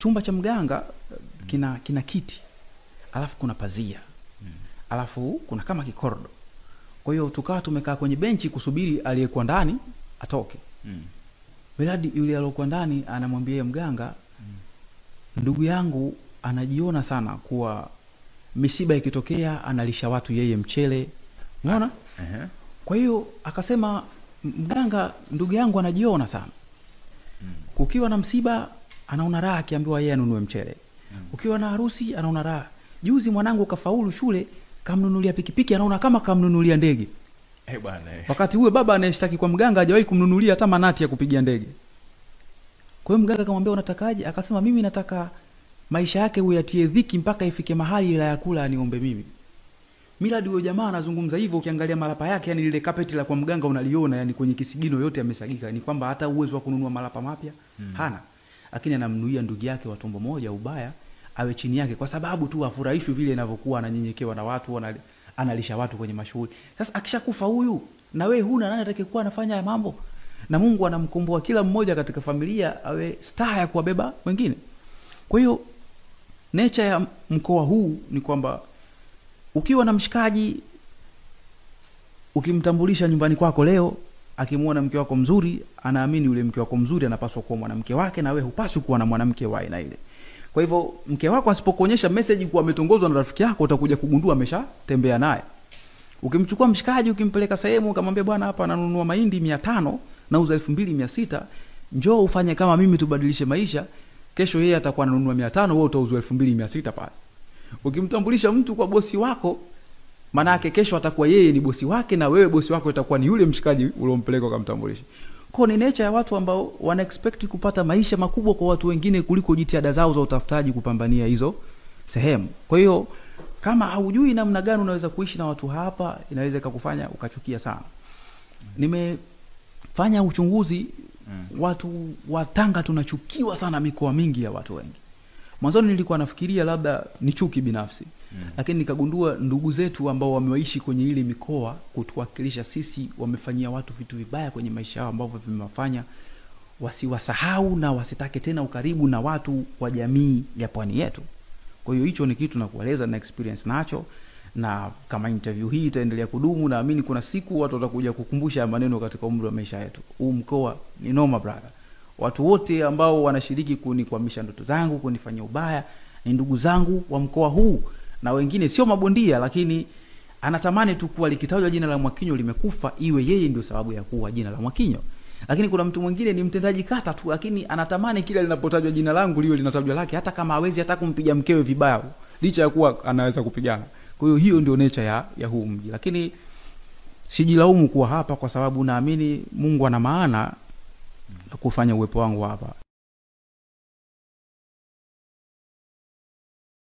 Chumba cha mganga kina kiti, alafu kuna pazia, alafu kuna kama kikorido. Kwa hiyo tukawa tumekaa kwenye benchi kusubiri aliyekuwa ndani atoke. Miradi yule aliyokuwa ndani anamwambia mganga, ndugu yangu anajiona sana kuwa misiba ikitokea analisha watu yeye mchele. Unaona? Kwa hiyo akasema mganga, ndugu yangu anajiona sana. Kukiwa na msiba anaona raha akiambiwa yeye anunue mchele. Ukiwa na harusi anaona raha. Juzi mwanangu kafaulu shule, kamnunulia pikipiki, anaona kama kamnunulia ndege. Bwana. Wakati huyo baba anayeshtaki kwa mganga hajawahi kumnunulia hata manati ya kupigia ndege. Kwa hiyo mganga akamwambia unatakaje? Akasema mimi nataka maisha yake uyatie dhiki mpaka ifike mahali ila ya kula aniombe mimi. Miladi huyo jamaa anazungumza hivyo, ukiangalia malapa yake, yani lile kapeti la kwa mganga unaliona, yani kwenye kisigino yote yamesagika, ni kwamba hata uwezo wa kununua malapa mapya hana. Lakini anamnuia ndugu yake wa tumbo moja ubaya awe chini yake kwa sababu tu afurahishwe vile inavyokuwa ananyenyekewa na watu, analisha watu kwenye mashughuli. Sasa akishakufa huyu na wewe huna nani atakayekuwa anafanya mambo? Na Mungu anamkomboa kila mmoja katika familia awe star ya kuwabeba wengine. Kwa hiyo nature ya mkoa huu ni kwamba ukiwa na mshikaji, ukimtambulisha nyumbani kwako leo, akimuona mke wako mzuri, anaamini yule mke wako mzuri anapaswa kuwa mwanamke wake, na wewe hupaswi kuwa na mwanamke wa aina ile. Kwa hivyo mke wako asipokuonyesha message kuwa ametongozwa na rafiki yako, utakuja kugundua ameshatembea naye. Ukimchukua mshikaji ukimpeleka sehemu ukamwambia bwana hapa nanunua mahindi 500 nauza 2600, njoo ufanye kama mimi tubadilishe maisha, kesho yeye atakuwa ananunua 500, wewe utauzwa 2600 pale. Ukimtambulisha mtu kwa bosi wako, maana yake kesho atakuwa yeye ni bosi wake na wewe bosi wako itakuwa ni yule mshikaji uliompeleka ukamtambulisha. Kwa ni nature ya watu ambao wana expect kupata maisha makubwa kwa watu wengine kuliko jitihada zao za utafutaji kupambania hizo sehemu. Kwa hiyo kama haujui namna gani unaweza kuishi na watu hapa, inaweza ikakufanya ukachukia sana. Nimefanya uchunguzi, watu wa Tanga tunachukiwa sana mikoa mingi ya watu wengi. Mwanzoni nilikuwa nafikiria labda ni chuki binafsi, lakini nikagundua ndugu zetu ambao wameishi kwenye ile mikoa kutuwakilisha sisi wamefanyia watu vitu vibaya kwenye maisha yao ambavyo vimewafanya wasiwasahau na wasitake tena ukaribu na watu wa jamii ya pwani yetu. Kwa hiyo hicho ni kitu nakueleza na experience nacho, na kama interview hii itaendelea kudumu, naamini kuna siku watu watakuja kukumbusha maneno katika umri wa maisha yetu. Huu mkoa ni noma brother. Watu wote ambao wanashiriki kunikwamisha ndoto zangu, kunifanyia ubaya, ni ndugu zangu wa mkoa huu, na wengine sio mabondia, lakini anatamani tu kuwa likitajwa jina la Mwakinyo limekufa iwe yeye ndio sababu ya kuwa jina la Mwakinyo. Lakini kuna mtu mwingine ni mtendaji kata tu, lakini anatamani kila linapotajwa jina langu liwe linatajwa lake, hata kama hawezi hata kumpiga mkewe vibaya, licha ya kuwa anaweza kupigana. Kwa hiyo hiyo ndio nature ya huu mji. Lakini sijilaumu kuwa hapa kwa sababu naamini Mungu ana maana kufanya uwepo wangu hapa.